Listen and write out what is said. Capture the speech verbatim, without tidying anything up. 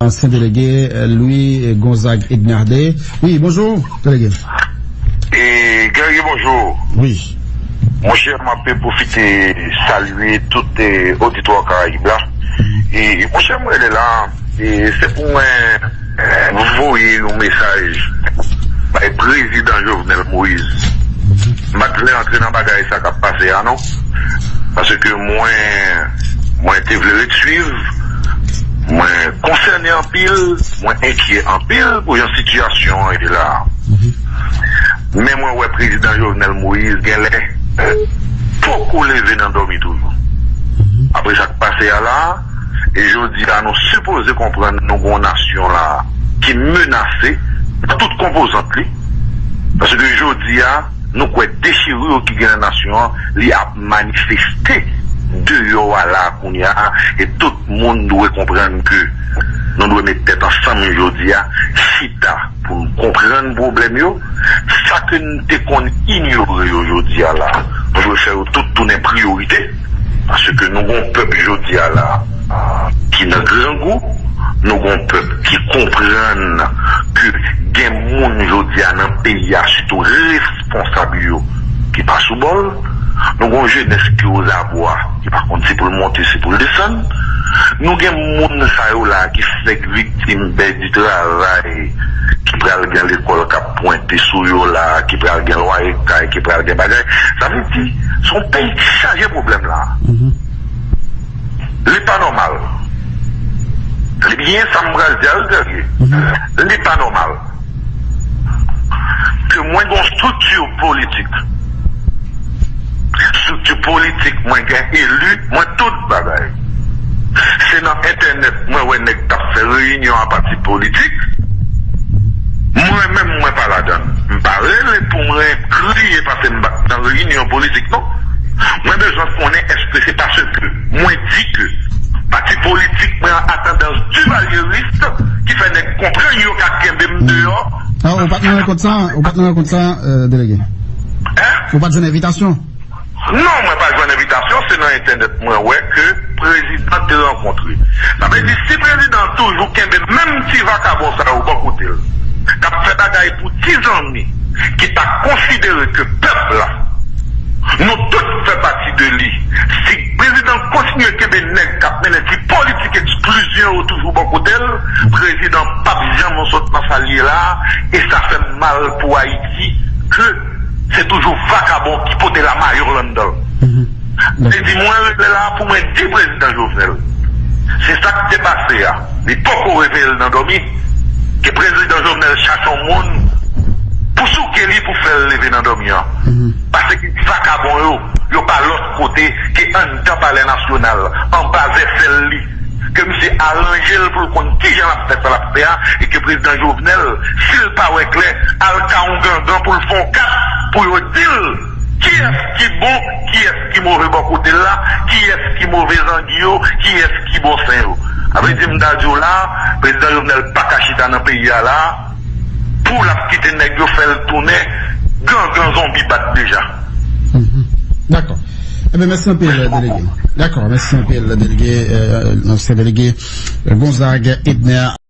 Ansyen delege, eh, Louis Gonzague Ednarde. Wi, bonjou, delege. E, Guerrier, bonjou. Wi. Monchè, m ap pwofite salye tout, eh, oditwa Karayib la. E, monchè, m rele la, e, se pou mwen, eh, voye yon mesaj bay prezidan Jovenel Moïse. M pa t vle antre nan bagay sa k ap pase a, non. Paske mwen, mwen te vle ret swiv. Mwen konsène anpil, mwen enkyè anpil pou jan sitiyasyon an ye la. Men mwen wè prezidan Jovenel Moïse genlè poko leve nan dòmi toujou. Apre sa k pase a la, e jodi a nou sipoze konprann nou gon nasyon la ki menase nan tout konpozant li. Paske jodi a, nou kwè dechirur ki gen nan nasyon an, li ap manifeste deyò a la kounye a, e tout moun dwe konprann ke nou dwe met tèt ansanm jodi a, chita pou n konprann pwoblèm yo, sa ke n te konn inyore yo jodi a la, nou dwe fè yo tout tounen priyorite, paske nou gon pèp jodi a la ki nan grangou, nou gon pèp ki konprann ke gen moun jodi a nan peyi a, sitou responsab yo, ki pa sou bòl, nou gon jenès ki ozabwa, ki pa konn si pou l monte, si pou l desann, nou gen moun sa yo la ki fèk viktim, pèdi travay, ki pral gen lekòl k ap pwente sou yo la, ki pral gen lwaye kay, ki pral gen bagay. Sa vle di, se yon peyi ki chaje pwoblèm la. Li pa nòmal. Li byen sa m pral di a, wi, Guerrier. Li pa nòmal. Ke mwen gen yon estrikti politik. Estrikti politik, mwen gen eli, mwen tout bagay. Se nan entènèt, mwen wè nèg k ap fè reyinyon a pati politik. Mwen menm, mwen pa ladan l. M pa rele pou mwen kriye paske m pa t nan reyinyon politik, non. Mwen bezwen konnen èske se paske mwen di ke pati politik mwen an a tandans divalyeris ki fè nèg konprann yo ka kenbe m deyò. Ah, ou pa t nan rankont sa, ou pa t nan rankont sa, euh, delege? Hein? Ou pa t jwenn envitasyon? Non, mwen pa jwenn envitasyon, se nan entènèt mwen wè ke prezidan te rankontre. Sa vle di, si prezidan toujou kenbe menm ti vakabon sa yo bò kote l, k ap fè bagay pou ti zanmi, ki pa konsidere ke pèp la, nou tout fè pati de li. Si prezidan kontinye kenbe nèg k ap mennen ti politik eksklizyon yo toujou bò kote l, prezidan p ap janm sot nan sa l ye la, e sa fè m mal pou Ayiti, ke se toujou vakabon ki pote lamayò anndan l. Se di mwen rete la pou mwen di prezidan Jovenel, se sa k te pase a, li poko reveye l nan dòmi, ke prezidan Jovenel chache yon moun pou souke li, pou fè l leve nan dòmi an. Paske vakabon yo, yo pa lòt kote ke anndan Palè Nasyonal, anba vèsèl li, ke misye aranje l pou l konn kijan l ap fè sa l ap fè a, e ke prezidan Jovenel, si l pa wè klè, al ka yon gangan pou l fè yon kat pou yo di l kiyès ki bon, kiyès ki move bò kote l la, kiyès ki move zangi yo, kiyès ki bon sen yo. Sa vle di, m ta di w la, prezidan Jovenel pa ka chita nan peyi a la, pou l ap kite nèg yo fè l tounen gangan zonbi bat deja. Dakò. Ebyen, mèsi anpil, delege. Dakò, mèsi anpil, delege, euh, ansyen delege, euh, Gonzague Edner.